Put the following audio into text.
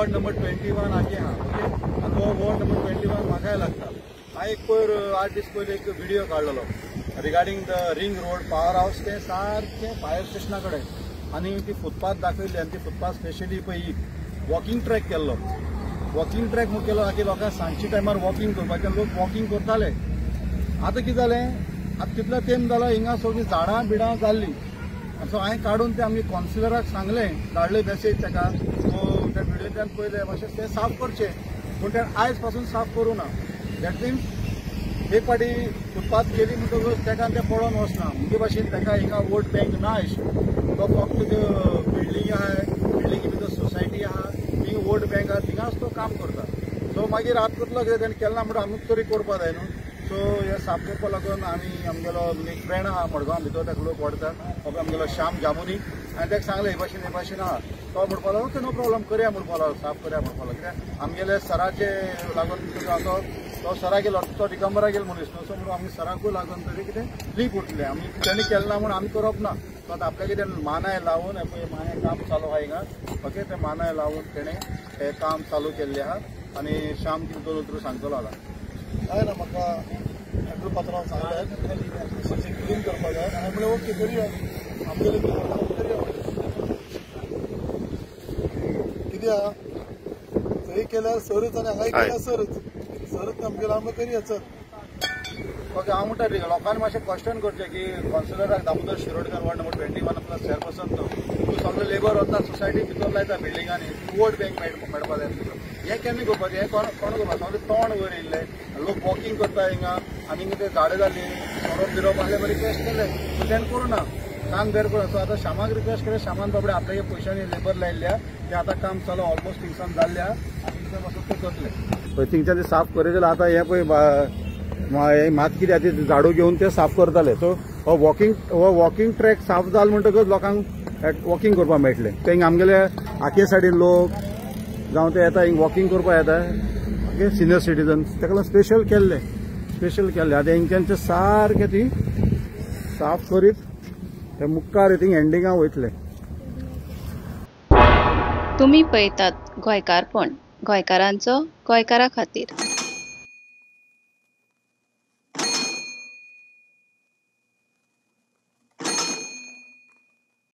Ward number 21 आगे आहा. Okay, आनी हो वॉर्ड नंबर 21 म्हाकाय लागता. हांवें एक पयर 8 दीस पयलीं एक व्हिडियो काडलेलो regarding the ring road power house तें सारकें फायर स्टेशना कडेन, आनी ती फुटपाथ दाखयल्ली आनी ती फुटपाथ स्पेशली पळय वॉकिंग ट्रॅक केल्लो. वॉकिंग ट्रॅक म्हूण केलो ताकी लोकांक सांजच्या टायमार वॉकिंग करपाचें, लोक वॉकिंग करताले. आतां कितें जालें, आतां तितलो तेंप जालो हिंगा सगळीं झाडां बिडां जाल्लीं. सो हांवें काडून तें आमगे कॉन्सिलराक सांगलें, धाडलें मॅसेज ताका. सो त्या व्हिडियोंतल्यान पयलें मातशें तें साफ करचें, पूण तें आयज पासून साफ करूं ना. That means एक फावटी फुटपाथ केली म्हणटकच ताका तें पडोन वचना. म्हणजे भाशेन ताका हिंगा वोट बँक ना अशें. तो फक्त त्यो बिल्डिंगी आहा, बिल्डिंगी भितर सोसायटी आहा, थिंग वोट बँक आहा, थिंगाच तो काम करता. सो मागीर आतां करतलो कितें तेणें केलें ना म्हणून आमी तरी करपा जाय न्हू. सो हे साफ करपा लागून आमी आमगेलो एक फ्रेंड आहा मडगांव भितर, ताका लोक वळखता, तो आमगेलो श्याम जामुनी. आनी ताका सांगलें हे भाशेन हे भाशेन आहा. तो म्हणपा लागलो ओके नो प्रॉब्लम, करया म्हणपा लागलो, साफ करया म्हणपा लागलो. कित्याक आमगेले सराचे लागून तो सरा गेलो, तो दिगंबरा गेलो मनीस न्हू. सो म्हणून आमी सराकूय लागून तरी कितें लीप उरतलें, आमी तेणें केलें ना म्हूण आमी करप ना. सो आतां आपल्या कितें मानाय लावन पळय मानाय काम चालू आहा हिंगा. ओके, तें मानाय लावन तेणें हें काम चालू केल्लें आहा. आनी श्याम कितें दोन उतरां सांगतलो आतां. काय ना, म्हाका एंड्रू पात्रांव सांगलें क्लीन करपाक जाय. हांवें म्हणलें ओके करुया, आमगेलें करुया. कितें आहा थंय केल्यार सरच आनी हांगाय केल्यार सरच, सरच आमगेलें आमी करुया चल. ओके, हांव म्हणटा लोकांनी मातशें क्वेश्चन करचें की कॉन्सिलराक Damodar Shirodkar ward number 21 plus chairperson तो तूं सगळे लेबर वता सोसायटी भितर लायता बिल्डिंगांनी, वोट बँक मेळपा जाय तुका. हें केन्ना करपाचें, हें कोण करपाचें? सगळें तोंड वयर येयल्लें, लोक वॉकिंग करता हिंगा आनी हिंगा ते झाडां जालीं, सोरोप बिरोप आहले बरें रिक्वेस्ट केलें पूण तेणें करूं ना, कान बेर करूं. सो आतां श्यामाक रिक्वेस्ट केलें, श्यामान बाबडे आपल्यागे पयशांनी लेबर लायिल्ल्या, तें आतां काम चालू ऑलमोस्ट थिंगसान जाल्लें आहा आनी थिंगसान पासून तें करतलें. पळय थिंगच्यान तें साफ करीत जाल्यार आतां हें पळय मात कितें आतां झाडू घेवन ते साफ करताले. सो हो वॉकिंग ट्रॅक साफ जालो म्हणटकच लोकांक वॉकिंग करपाक मेळटलें. ते हिंगा आमगेले आके सायडीन लोक जावं ते येता हिंग वॉकिंग करपाक येता. ओके, सिनियर सिटीजन ताका लागून स्पेशल केल्लें, स्पेशल केल्लें. आतां हिंगच्यान सारकें ती साफ करीत ते मुखार थिंग एंडिंगा वयतले. तुमी पळयतात गोंयकारपण, गोंयकारांचो गोंयकारा खातीर.